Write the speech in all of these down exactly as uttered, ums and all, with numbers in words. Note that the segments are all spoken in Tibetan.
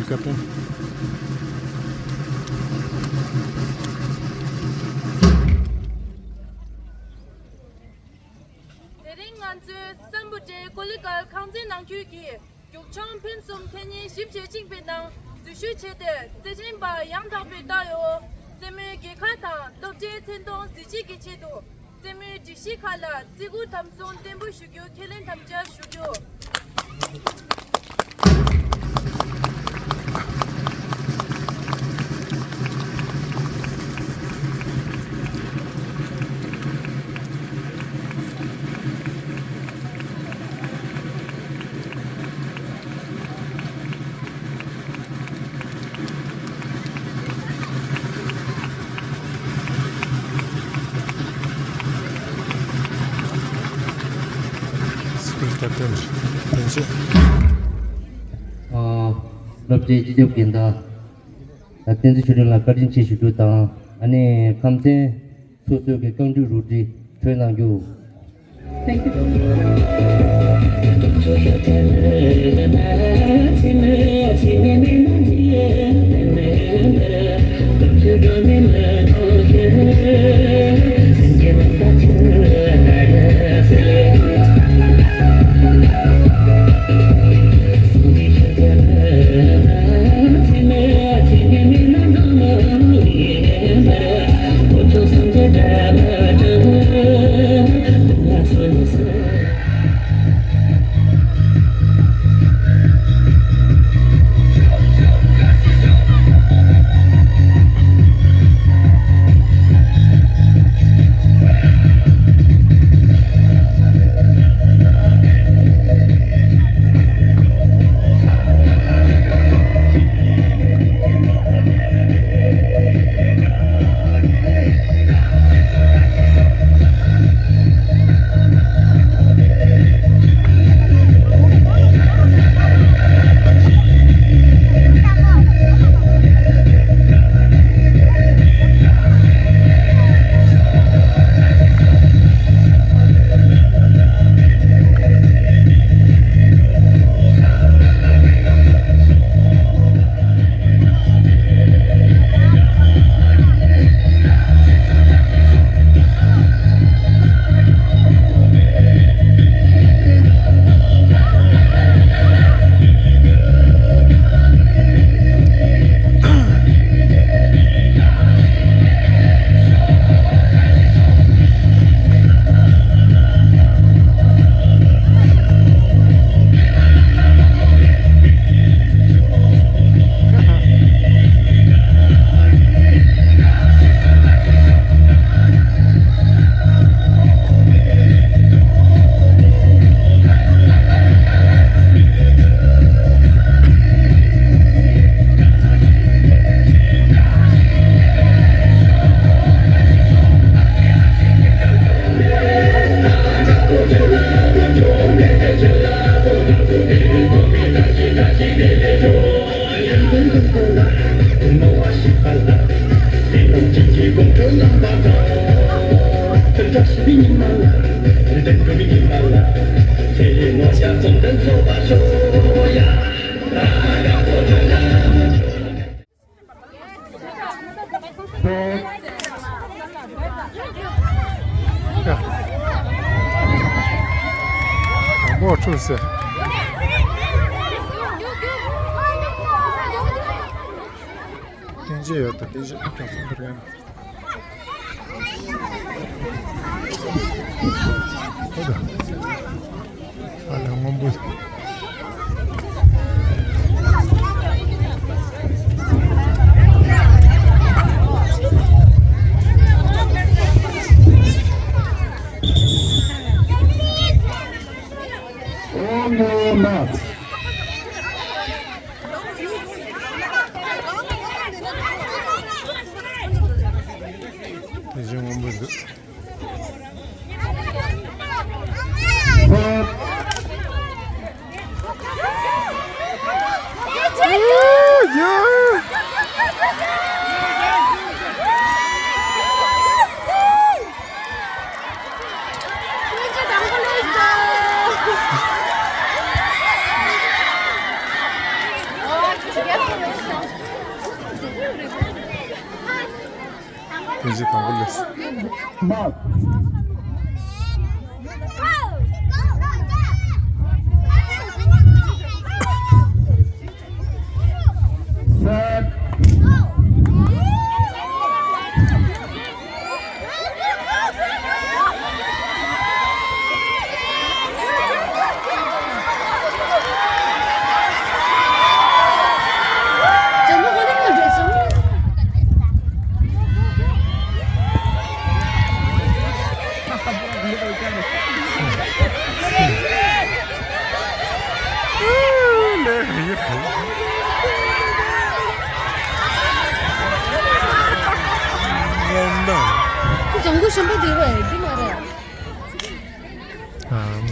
བཀའ་དྲིན། དེ་རིང་ང་ཚོའི་སམ་བྷོ་ཊའི་ཀོ་ལི་གྷལ་ཁང་ཚན་ནང་ཁུལ་གྱི་རྒྱུག་མཆོང་ཕུན་སུམ་ཚོགས་ཉིན་ཞིབ་བཤེར་གཅིག་པའི་ནང་འཛུལ་ཞུགས་བྱས་ཏེ། རྩེད་འགྲན་པ་ཡང་དག་པའི་ལྟ་བའི་འོག་རྩེད་མོའི་རྒྱལ་ཁ་དང་སློབ་གྲྭའི་མཚན་མཐོང་གཟི་བརྗིད་ཀྱི་ཆེད་དུ། རྩེད་མོའི་སྒྲིག་གཞི་ཁག་ལ་བརྩི་བཀུར་དམ་སྲུང་བརྟན་པོ་ཞུ་རྒྱུ་ཁས་ལེན་དམ་བཅའ་ཞུ་རྒྱུ། སི་ཀུལ་ཀེབ་ཊན་བསྟན་ཆོས། ཨ། སློབ་གྲྭའི་སྤྱི་ཁྱབ་འགན་བདག་བསྟན་འཛིན་ཆོས་སྒྲོན་ལ་བཀའ་དྲིན་ཆེ་ཞུ་རྒྱུ་དང་། ཨ་ནི་ཁམས་ཚན་སོ་སོའི་གི་རྐང་འགྲུལ་རུ་སྒྲིག་གྲོལ་གནང་རྒྱུ། Thank you. དང་པོ་འཁྲུངས་ཟེར། སྟན་ཆས་ཡོད་དང་སྟན་ཆས་ཀྱང་གསུམ་དུ་རན། ཨོ་ད། ཨ་ལ་སྔོན་པོ། ཨོ་མོ་མ། དེ་བཞིན་སྔོན་པོ་འདུག Mark. Set. ལྗང་གུ་གཞན་པ་དེ་བས་འདི་མ་རེད། ཨམ།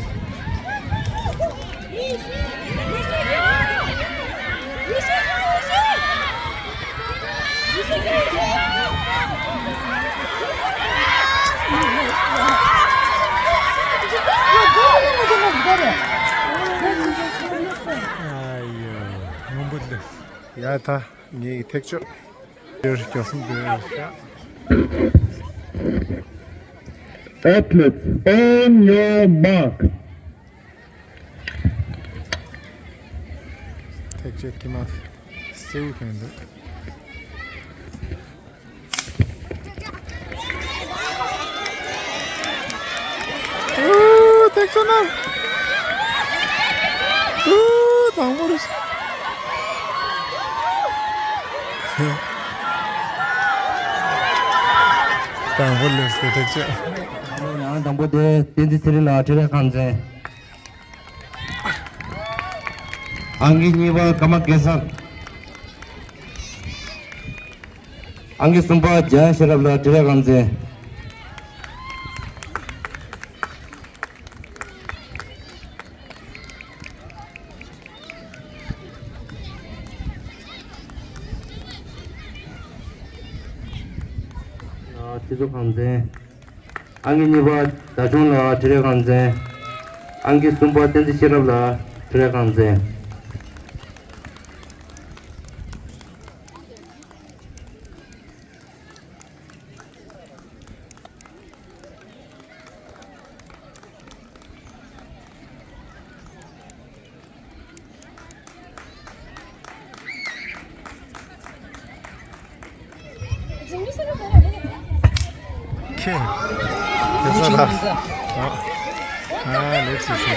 ཨ་ཡོ། སྔོན་པོ་འདི། ཡ་ད། ངའི་ཐེག་མཆོག་ཡོར་སྐྱོ་སུམ་དུ་ཡོར་ཤ། Athletes, on your mark. ཐེག་མཆོག་ཀྱི་མ་སེའུ་ཁེན་འདུག་ཨུ། ཐེག་ཆེན་ན། ཨུ། དང་པོ་རེད། དང་པོ་ལེགས་སེ་ཐེག་ཆེན། ཡང་དང་པོ་དེ་བསྟན་འཛིན་ཚེ་རིང་ལགས་འཕྲིན་ལས་ཁང་ཚན། ཨང་ཀི་གཉིས་པ་ཀརྨ་སྐལ་བཟང་། ཨང་ཀི་གསུམ་པ་འཇམ་དབྱངས་ཤེས་རབ་ལགས་འཕྲིན་ལས་ཁང་ཚན། སྤྱི་ཚོགས་ཁང་ཚན། ཨང་ཀི་གཉིས་པ་ཟླ་གཞོན་ལགས་འཕྲིན་ལས་ཁང་ཚན། ཨང་ཀི་གསུམ་པ་བསྟན་འཛིན་ཤེས་རབ་ལགས་འཕྲིན་ལས་ཁང་ཚན། ཁྱེད། དེ་ཚོ་ལ། ཨ། ཨ། ལེགས་སོ་སོ།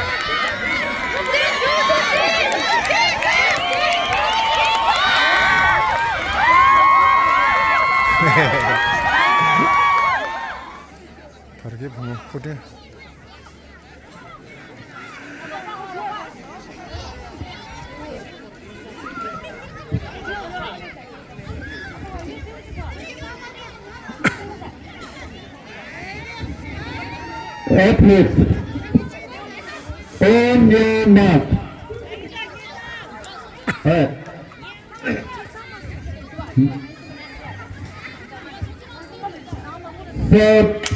བར་གྱི་བུ་མོ་སྐུ་དྲིན། Athletes, on your mark. Hey. Set.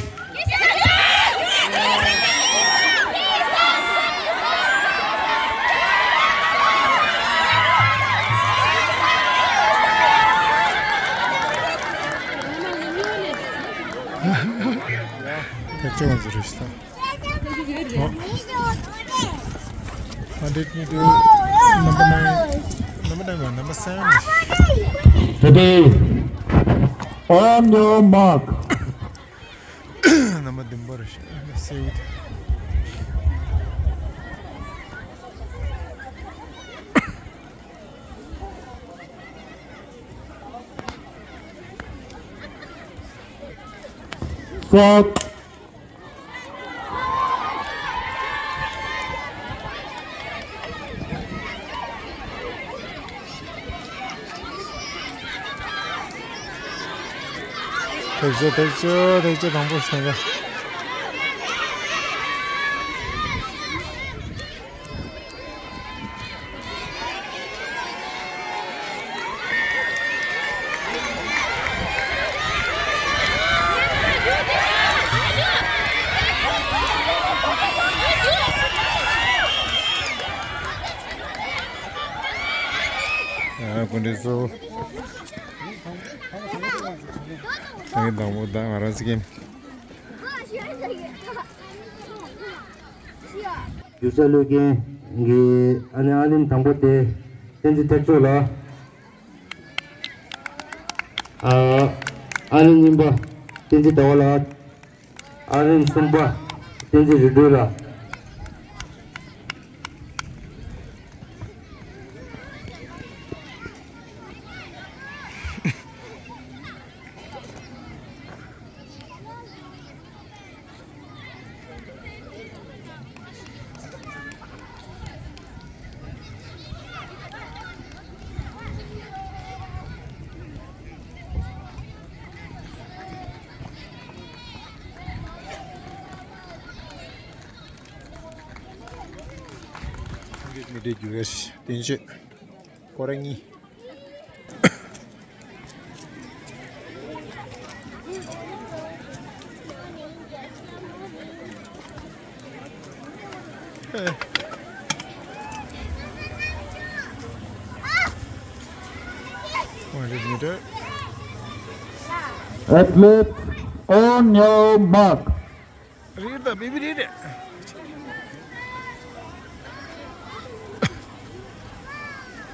ཐེག་ཆེན་ང་ཚོ་རེད་ཤག Hundred meter, number nine, number nine, number seven. Ready, on your mark. རྣམ་པ་བདུན་པ་རེད་ཤག་སེ་ཡིད། Stop. ཐེག་ཆེ། ཐེག་ཆེ། ཐེག་ཆེ། དང་པོ་ཞིག་ཐེག་ཆེ། ཨ། སྐུ་མགྲོན་ཚོ། ཨ་ནི་དང་པོ་ད་ང་རང་ཚོ་གིས། རྒྱུ་ཆ་བླུག་མཁན་གྱི་ཨ་ནི་ཨ་ལིན་དང་པོ་དེ་བསྟན་འཛིན་ཐེག་མཆོག་ལགས། ཨ་ཨ་ལིན་གཉིས་པ་བསྟན་འཛིན་ཟླ་བ་ལགས། ཨ་ལིན་གསུམ་པ་བསྟན་འཛིན་རི་སྒྲོལ་ལགས། མི་འདྲ་རྒྱུ་བས་བསྟན་བཅོས་སྐོར་ར་གཉིས། One hundred meter. Athletes, on your mark. རེད་ད་བི་བི་རེད་རེད།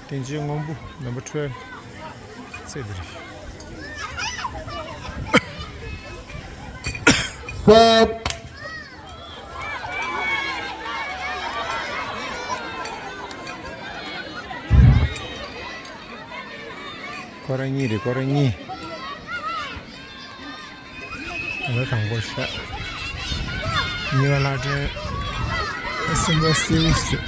བསྟན་འཛིན་སྔོན་པོ་number twelve ཚེ་འདིར། Set. སྐོར་ར་གཉིས་རེད། སྐོར་ར་གཉིས། ང་དང་པོ་ཤ། གཉིས་པ་ལྷ་སྒྲོན། གསུམ་པ་སེའུ་སི།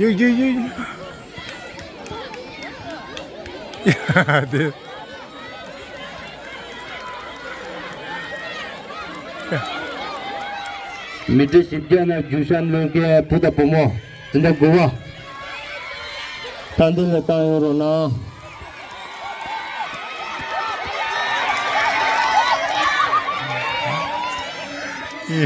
ཡོ་ཡོ་ཡོ་ཡོ། ཡ་དེ། མི་ཏྲི་བཞི་བརྒྱ་ནང་རྒྱུག་ཤར་ལོན་མཁན་བུ་དང་བུ་མོ་འཛིན་གྲྭ་དགུ་པ། དང་འདི་ལ་བཏང་ཡོང་རོགས་གནང་། ཡ།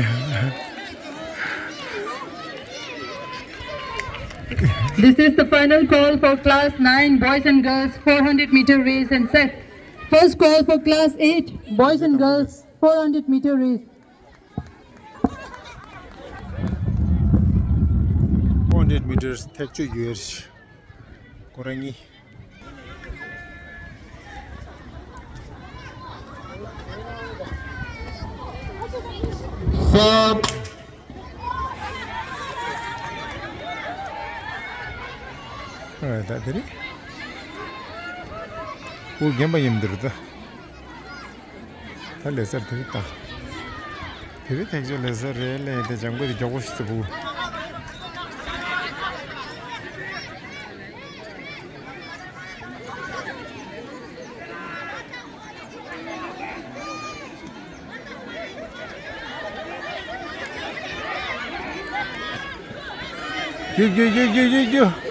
This is the final call for class nine boys and girls four hundred meter race and set. First call for class eight boys and girls four hundred meter race. Four hundred meters ཐེག་མཆོག་ཡོད། སྐོར་ར་གཉིས། Set. ཨ་ད་དེ་རེད། ཨོ་རྒན་པ་ཡིན་འདིར་ད། ད་ལེ་སར་དེ་རིང་ད། དེ་རིང་ཐེག་མཆོག་ལེ་སར་རེད་ལེ། དེ་ལྗང་པ་དེ་མགྱོགས་པོ་ཞིག་ཏུ་བུ། རྒྱུགས་རྒྱུགས་རྒྱུགས་རྒྱུགས་རྒྱུགས།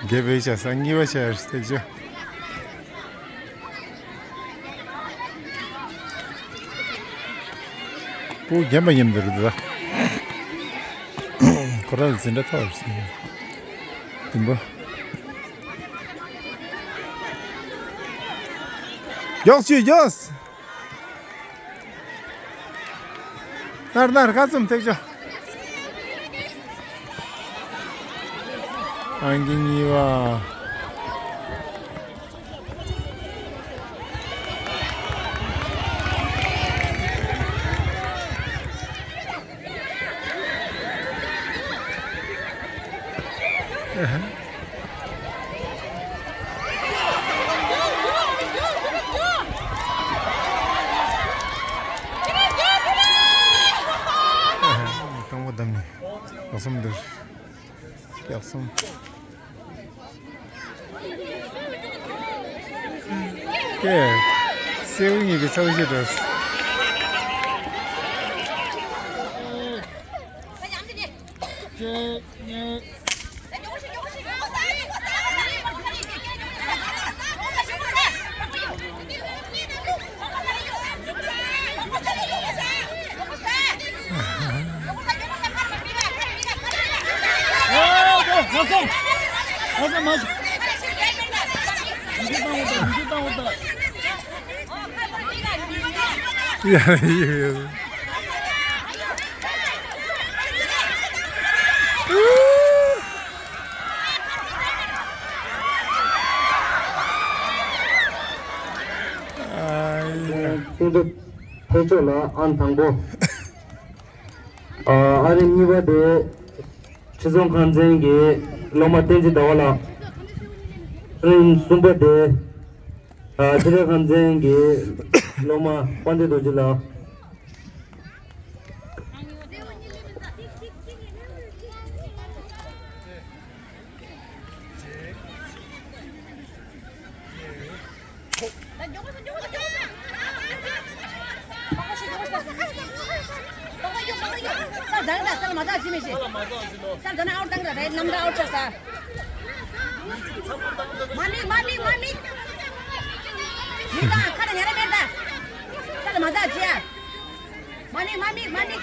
དགེ་བའི་ཆ་སང་གཉིས་པ་ཆ་ཡར་སྟེགས་ཆ། ཁོ་རྒན་པ་ཡིན་འདིར་འདུག་ཁོ་རང་ལ་འཛིན་གྲྭ་ཐོག་རེད་ཟིན། དུམ་པ། མགྱོགས་ཤོས་མགྱོགས། ནར་ནར་ཁ་ཙུམ་ཐེག་ཆོ། ཨང་ཀི་གཉིས་པ། དང་པོ་བདམས་ནས་ལག་སོམ་འདིར་ལག་སོམ། ཀྱེ། སེའུ་གཉིས་ཀྱི་ཚ་བོ་ཞིག་འགྲོ། གཅིག་གཉིས། ཡ་ཡ་ཡ། ཨ་ཡ། ཕུན་ཚོགས་ཕུན་ཚོགས་ལགས་ཨང་དང་པོ། ཨ་ཨ་རིམ་གཉིས་པ་དེ་ཁྲི་སྲོང་ཁང་ཚན་གྱི་སློབ་མ་བསྟན་འཛིན་ཟླ་བ་ལགས། ཨ་རིམ་གསུམ་པ་དེ་ཨ་ཁྲི་སྲོང་ཁང་ཚན་གྱི་སློབ་མ་དཔལ་ལྡན་རྡོ་རྗེ་ལགས། མ་མི་མ་མི་མ་མི། མི་དང་ཁ་ལ་ཉ་ར་མེད་ད། ཁ་ལ་མ་ད་ཅི་ཡ། མ་མི་མ་མི་མ་མི།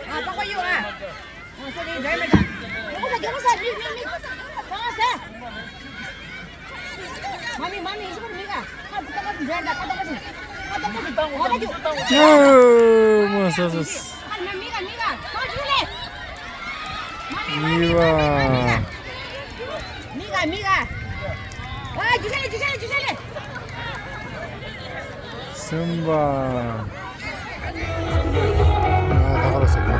ཨ་པགས་པ་གཡུག་ཨ། ཨ་སོ་རི་འདྲ་མེད་ད། མགྱོགས་པོ་ས་མགྱོགས་པོ་ས་མི་མི་མི། ཚང་ས། མ་མི་མ་མི་ཡིན་ཤི་པར་མི་ག་ཁ་ཏོག་པ་ཞིག་འཇོན་ད་ཁ་ཏོག་པ་ཞིག་ཁ་ཏོག་པ་ཞིག་ཨོ་ད་རྒྱུག་ཨོ་མ་ས་ས། ཨ་མི་མི་ག་མི་ག་ཚང་རྒྱུག་ལེ། མ་མི་མ་མི་ག་མི་ག་མི་ག་མི་ག་ཨ་རྒྱུག་ལེ་རྒྱུག་ལེ་རྒྱུག་ལེ། སེམས་པ། ཨ་ད་ག་ར་ཟེར་གི།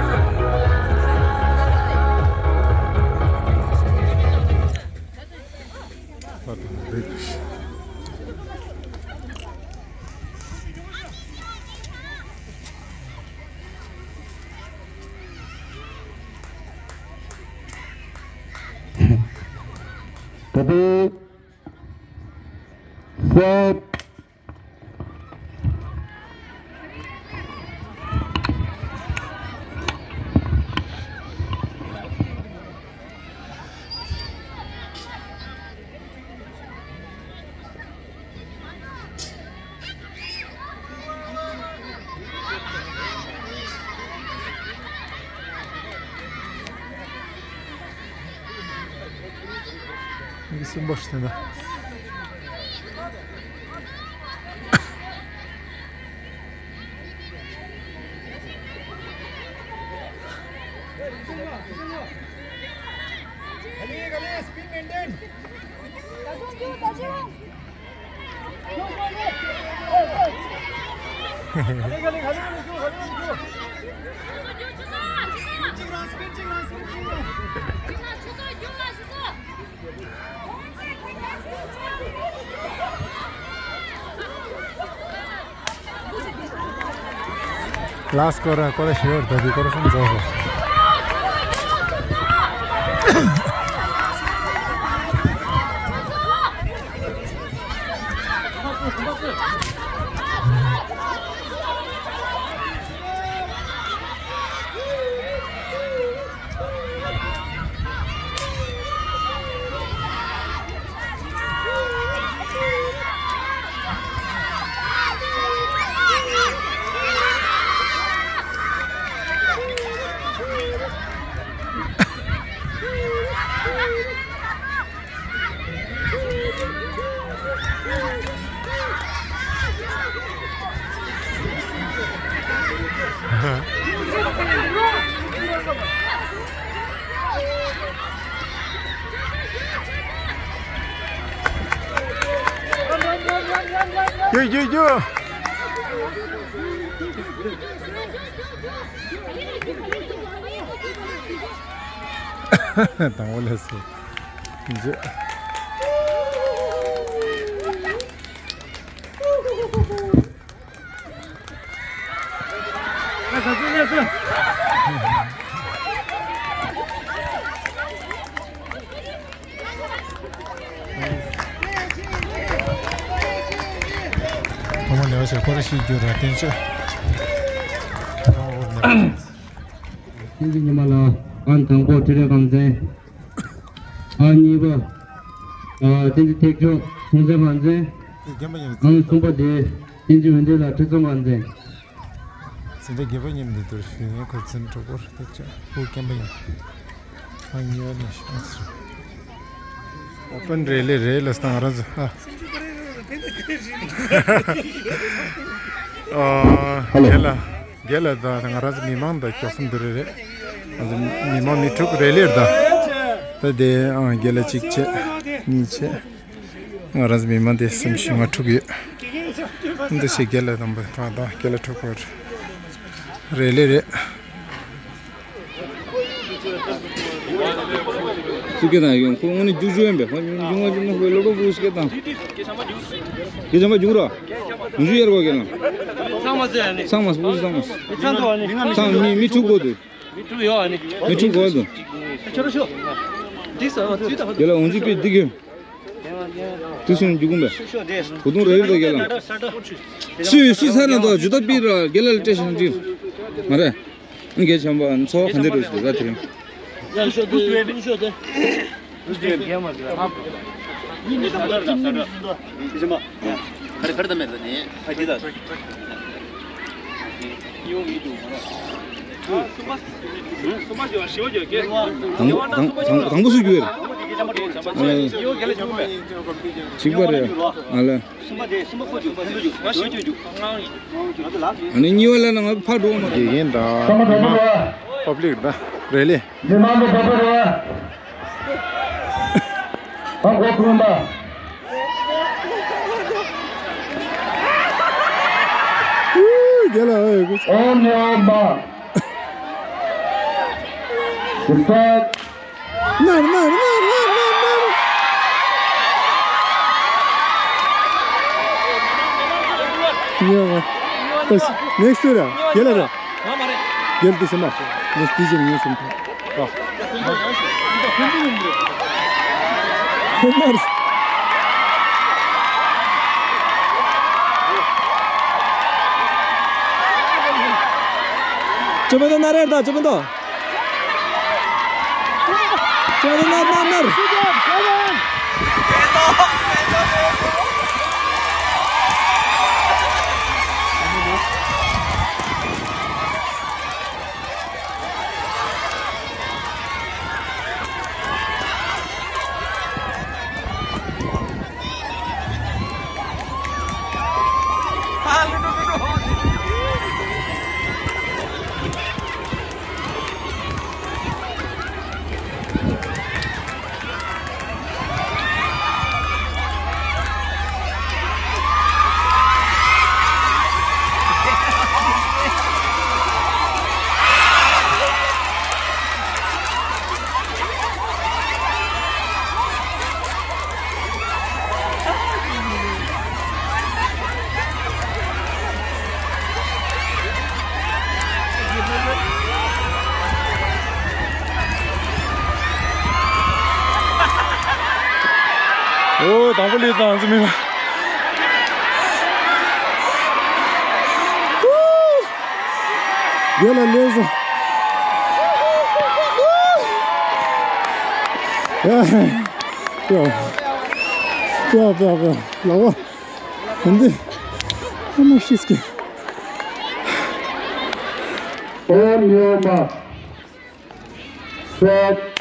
ད་ལྟའི་ས། མིག་གསུམ་པ་ཞིག་ཐོན་ན། ལ་སྐོར་ར་སྐོར་ར་ཞེས་པར་ད་དེ་སྐོར་གསུམ་རྫོགས་སོ། རྒྱུགས་རྒྱུགས་རྒྱུགས། དང་པོ་ལས་སུ་འཇུ། ཐོག་མ་ནས་བ་ཟེར་ཁོ་ར་ཤི་རྒྱུ་ར་བསྟན་ཆོས། བསྟན་འཛིན་ཉི་མ་ལགས། ཨང་དང་པོ་ཁྲི་རལ་རྒྱལ་མཚན། ཨང་གཉིས་པ། ཨ། བསྟན་འཛིན་ཐེག་མཆོག་སྲོང་བཙན་རྒྱལ་མཚན། ཨང་གསུམ་པ་དེ་བསྟན་འཛིན་འོད་ལྡན་ལགས་ཁྲི་སྲོང་རྒྱལ་མཚན། འཛིན་གྲྭ་བརྒྱད་པ་མཉམ་དུ་དུར་ཞུས་ནས་ཁོ་འཛིན་གྲོགས་པོར་ཐེག་ཆེན་ཕུ་སྐྱེམ་པ་ཡིན། ཨང་གཉིས་པ་ནས་ཤོག་ཟེར། ཨོ་པན་རེད་ལེ་རེད་ལ་སྟངས་ར་ཟ། ཨ། ཨ། ཧ་ལོ། རྒན་ལགས། རྒན་ལགས་ད་ང་རང་ཚོ་མི་མང་ད་ཀྱོག་སེམས་འདི་རེད་རེད། ང་ཚོ་མི་མང་མི་དྲུག་རེད་ལེ་ད། ད་དེ་ཨང་རྒན་ལགས་གཅིག་བྱས། གཉིས་བྱས། ང་རང་ཚོ་མི་མང་དེ་སུམ་ཅུ་ང་དྲུག་ཡོད། འདི་ཞིག་རྒན་ལགས་དང་པོ་ད་ད་རྒན་ལགས་དྲུག་པོ་རེད་ལེ་རེད། སུ་སྐད་དང་ཡོང་ཁོ་དངོས་གནས་རྒྱུགས་ཆོག་ཡིན་པས་ཁོ་ཉུང་ཉུང་བ་ཅུང་ཁོའི་སློབ་གྲོགས་ཕྲུ་གུ་སྐད་དང་། སྐད་ཆ་མ་རྒྱུགས་རོགས། ཉུང་ཤུགས་ཡར་གོ་སྐད་ལ། ཚང་མ་ཟེར་ནི། ཚང་མ་ཕྲུ་གུ་ཚང་མ། ཚང་མ་ནི་མི་དྲུག་གོ་དུས། མི་དྲུག་གོ་དུས། རྒན་ལགས་འོང་ཅི་པི་འདི་གི་དུས་སུ་འཇུག་གུམ་པས། བུ་དུང་རེ་རེ་དང་རྒན་ལགས། སུས་སུ་ཚར་ན་དང་ཇུ་ད་པི་ར་རྒན་ལགས་ལ་སྤྲད་ཤང་ཅིག་མ་རེད། རྒན་བྱམས་པ་འཚོ་བ་ག་འདྲ་རེད་ཟེར་ད་དེ་རིང་། དང་པོ་དང་དང་དང་པོ་སུ་རྒྱུག་ཡོད་རེད། ཨ་ལ། གཅིག་པ་རེད། ཨ་ལ། ཨ་ནི་གཉིས་པ་ལ་ན་ང་ཕར་འགྲོ་མ། དགེ་རྒན་དང་མི་མང་པབ་ལིག་དང་རེ་ལེ། མི་མང་གི་བོད་པ་རེད། ཨ་ཁོ་ཐུང་པ། ཨུ་རྒན་ལགས་ཨོ་ཡོད་གི། ཨོ་ནི་ཨོ་མ། ནར་ནར་ནར། ཉོ་བ། ནེགསི་ཊི་ར་རྒན་ལགས་ར། རྒན་དུ་སེམས་མ། ནེགསི་ཊི་ཇི་ནི་སེམས་མ། ཨ། ཁོ་མར། ཅོ་པན་ཏོ་ན་རེར་ད་ཅོ་པན་ཏོ། ཅོ་པན་ཏོ་ན་ན་ན། ཨོ། དང་པོ་ལས་དང་འཛུལ་མི་ལ། རྒན་ལགས་ལས་སོ། ཡ། ཡ། ཡ། ཡ། ཡ། ལགས་པ། འདི། ཨ་མ་ཤི་སྐྱེ། ཨོ་ཉོ་མ། སད།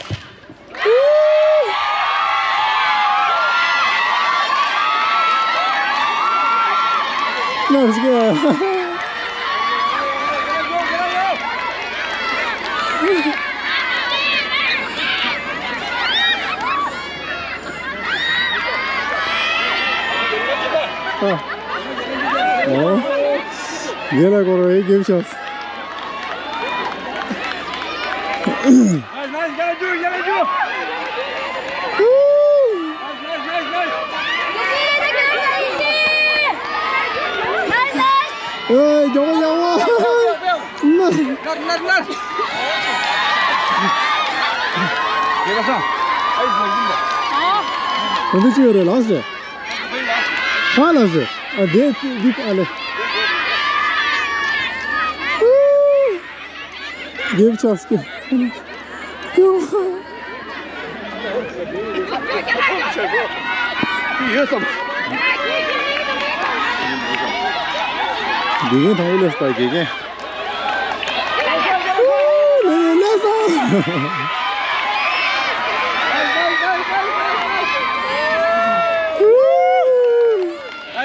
Let's go. ཨ། ཨོ། ཡེ་ལ་ཀོ་རོ་ཨེ་གེབ་ཤོས། ཨེ། མགྱོགས་པོ་ཡག་པོ། ནར་ནར་ནར། ཨ། འདི་ཅི་ཡོད་རེད་ལགས་སེ། ཧ་ལགས་སེ། ཨ་དེ་དེ་ཨ་ལེ། དེབ་ཆགས་ཀྱི། ཡོད་སམ། དགེ་རྒན་དང་པོ་ལས་སུ་དགེ་རྒན།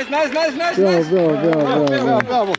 Nice, nice, nice, nice, nice. Bravo, bravo, bravo, bravo, bravo.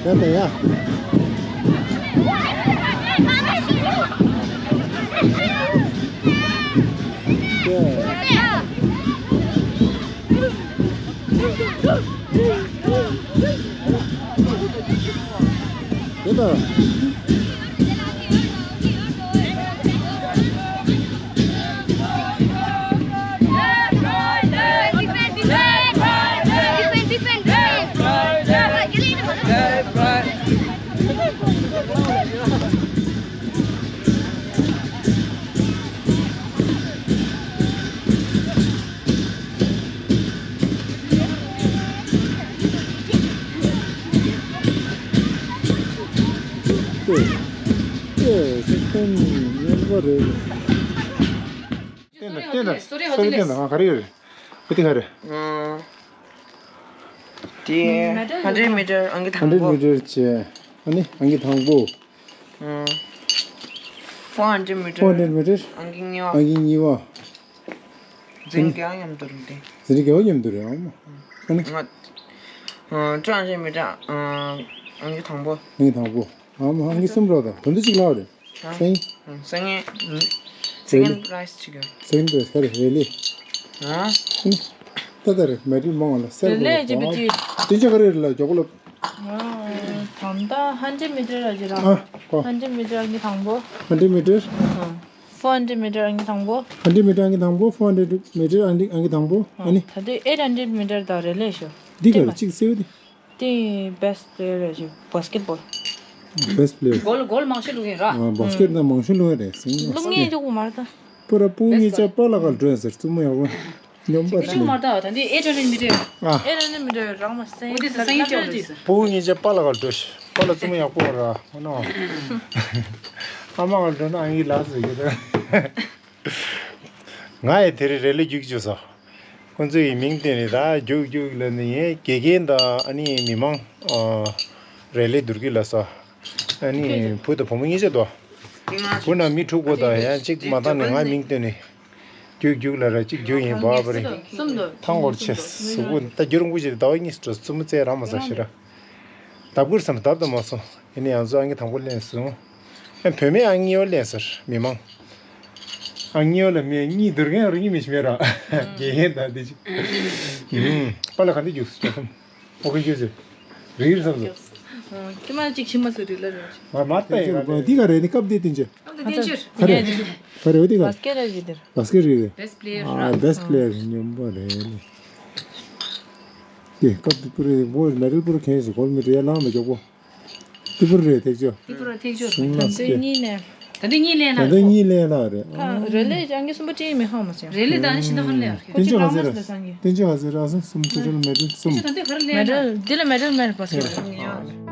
ཡ་ད་ཡ། ཡ་ད། ཨེ། ཨེ། ཚིག་དོན་ངན་པ་རེད། བསྟན་དང་བསྟན་དང་སོ་རེ་བསྟན་དང་། ང་ག་རེ་ཡོད་རེད། བུ་དེ་ག་རེད། ཨང་། དེ་ཧན་ཌེཌ་མི་ཊར་ཨང་ཀི་དང་པོ། ཧན་ཌེཌ་མི་ཊར་བྱས། ཨ་ནི་ཨང་ཀི་དང་པོ། ཨང་། ཕོར་ཧན་ཌེཌ་མི་ཊར། ཕོར་ཧན་ཌེཌ་མི་ཊར། ཨང་ཀི་གཉིས་པ། ཨང་ཀི་གཉིས་པ། འཛིན་རྒྱག་མཉམ་དུ་རེད་དེ། འཛིན་རྒྱག་མཉམ་དུ་རེད། ཨང་། ཨ་ནི། ང་། ཨང་། ཊུ་ཧན་ཌེཌ་མི་ཊར། ཨང་། ཨང་ཀི་དང་པོ། ཨང་ཀི་དང་པོ། ཨ་མ་ཨང་ཀི་གསུམ་རོགས་དང་དོན་དུ་གཅིག་ལའོ་རེད། ཨ། སང་ཉིན། ཨ། སང་ཉིན། སེ་ཀེན་རེ་ལི། པ་རའི་ཛི་བྱེད་དགོས། སེ་ཀེན་པ་རའི་ཛི་རེ་ལི། ཨ། ཨ་ནི། ད་ལྟ་རེད་མེ་ཌལ་མང་བ་ལ་སེར་རེ་ལི་པོ་ཅི་བི་ཅི། བསྟན་ཆ་ག་རེ་རེད་ལ་མགྱོགས་པོ་ལབ། ཨ། ད་ལྟ་ཧན་ཌེཌ་མི་ཊར་ལ་ཅི་ར། ཨ། ཧན་ཌེཌ་མི་ཊར་ཨང་ཀི་དང་པོ། ཧན་ཌེཌ་མི་ཊར། ཨ། ཕོར་ཧན་ཌེཌ་མི་ཊར་ཨང་ཀི་དང་པོ། ཧན་ཌེཌ་མི་ཊར་ཨང་ཀི་དང་པོ། ཕོར་ཧན་ཌེཌ་མི་ཊར་ཨང་ཀི་དང་པོ། ཨ་ནི། ད་དུང་ཨེཊ་ཧན་ཌེཌ་མི་ཊར་དང་རེ་ལི་ཤོ། འདི་ག་རེ་གཅིག་གསལ་བོ་དེ། དེ་བེ་སི་ཊི་པི་ལེ་ཡར་རེད་ཤོ། བྷ་སི་ཀེཊ་བྷོལ། བེ་སི་ཊི་པི་ལེ་ཡར། གོལ་གོལ་མང་ཤོས་བླུག་ཡིན་ར། ཨ། བྷ་སི་ཀེཊ་ནང་མང་ཤོས་བླུག་ཡ་རེད་ཟིན། བླུག་ངེས་འཇོག་མ་རེད་ད། པུ་ར་སྤུ་གུ་གཉིས་ཆ་པཱ་ལགས་ཀ་འགྲོ་ཡ་ཟེར་རྩུབ་མོ་ཡག་པོ། སྙོམས་པ་ཅི་ཆུང་མ་ད་ད་འདི་ཨེཊ་ཧན་ཌེཌ་མི་ཊར། ཨ། ཨེཊ་ཧན་ཌེཌ་མི་ཊར་རག་མ་སེང་། འོ་དེ་ས་ཡིན་ཅོག་ཅིག་ས། སྤུ་གུ་གཉིས་ཆ་པཱ་ལགས་ཀ་འགྲོ་ཤི། པཱ་ལགས་རྩུབ་མོ་ཡག་པོ་ར། ཨོ་ནོ། ཨ་མ་ཀ་འགྲོ་ན་ཨང་ཡིག་ལགས་ཟེར་གི་ར། ང་ཡི་དེ་རིང་རེ་ལི་རྒྱུགས་བཅུག་སོང་། ཁོང་ཚོ་ཡི་མིང་བཏོན་ནས་ད་རྒྱུགས་རྒྱུགས་ལབ་ནས་ཡིན། དགེ་རྒན་དང་ཨ་ནི་མི་མང་། ཨ། རེ་ལི་བསྡུར་གི་ལབ་སོང་། ཨ་ནི་བུ་དང་བུ་མོ་གཉིས་ཆ་འདུག་བུ་ནང་མི་དྲུག་པོ་དང་ཡང་གཅིག་མ་བཏང་ནས་ང་མིང་བཏོན་ནས། རྒྱུགས་རྒྱུགས་ལབ་ར་གཅིག་རྒྱུགས་ཡིན་པ་པ་རེད། གསུམ་འདུག་ཐང་སྐོར་ཆེ་གཟུགས་པོ་ད་རྒྱུ་རུང་པོ་ཞིག་ཟླ་བ་གཉིས་སུ་འགྲོ་རྩུབ་མོ་བཙལ་རག་མ་སོང་ཞེ་ར། ལྡབ་ཀུར་བསམ་ལྡབ་དང་མ་སོང་། ཡིན་ན་ཡང་ཚོ་ཨང་ཀི་དང་པོ་ལེན་སོང་། ཨ། བུད་མེད་ཨང་གཉིས་པ་ལེན་ཟེར་མི་མང་། ཨང་གཉིས་པ་ལ་མི་གཉིས་བསྡུར་མཁན་རང་གཉིས་མི་ཤི་མེད་ར། དགེ་རྒན་དང་དེ་ཅི། ཨུམ། པཱ་ལགས་ག་འདྲ་རྒྱུགས་སོང་། ཨོ་ཁེ་རྒྱུགས་ཟེར། རིལ་བསམ་སོང་། ཨོ། ཁྱི་མ་གཅིག་ཕྱི་མ་སུ་རིལ་ལ་རེད། མ་མ་ལྟ་ཡིན་ག་རེད། འདི་ག་རེད། འདི་སྐབས་འདི་བསྟན་ཆོས། སྐབས་འདི་བསྟན་ཆོས། ག་རེ། ག་རེ་འོ་འདི་ག་རེད། བ་སི་ཀེཊ་རེད་འདིར། བ་སི་ཀེཊ་རེད་རེད། Best player ཨ། ར། Best player ཉམས་པ་རེད་ལེ། དེ་སྐབས་འདི་པུ་རེད། བོ་མེ་ཌལ་པུ་རེ་ཁེན་ཞིག་གོལ་མི་ཌལ་ཡར་ལངས་པ་མགྱོགས་པོ། ཏི་པུར་རེད་ཐེག་ཆོ། ཏི་པུར་ཐེག་ཆོ། སུང་ལ་སྐད། གཉིས་ནས། ད་འདི་གཉིས་ལེན་ལ། ད་འདི་གཉིས་ལེན་ལ་རེད། ཁ་རེ་ལེ་ཅང་གི་གསུམ་པོ་ཅི་མི་ཧ་མ་སེ། རེ་ལེ་ད་ནི་ཤིན་ད་ཧར་ལེ་ཨར་ཁེ། ཏིན་ཅི་ཧ་ཟེར་ར། ཏིན་ཅི་ཧ་ཟེར་ར་སུ་གསུམ་ཏི་ཅི་མེ་ཌལ་གསུམ། ཏི་ཅི་ད་འདི་ཧར་ལེ། མེ་ཌལ་འདི་ལ་མེ་ཌལ་མེན་པ་སེ། ཡ།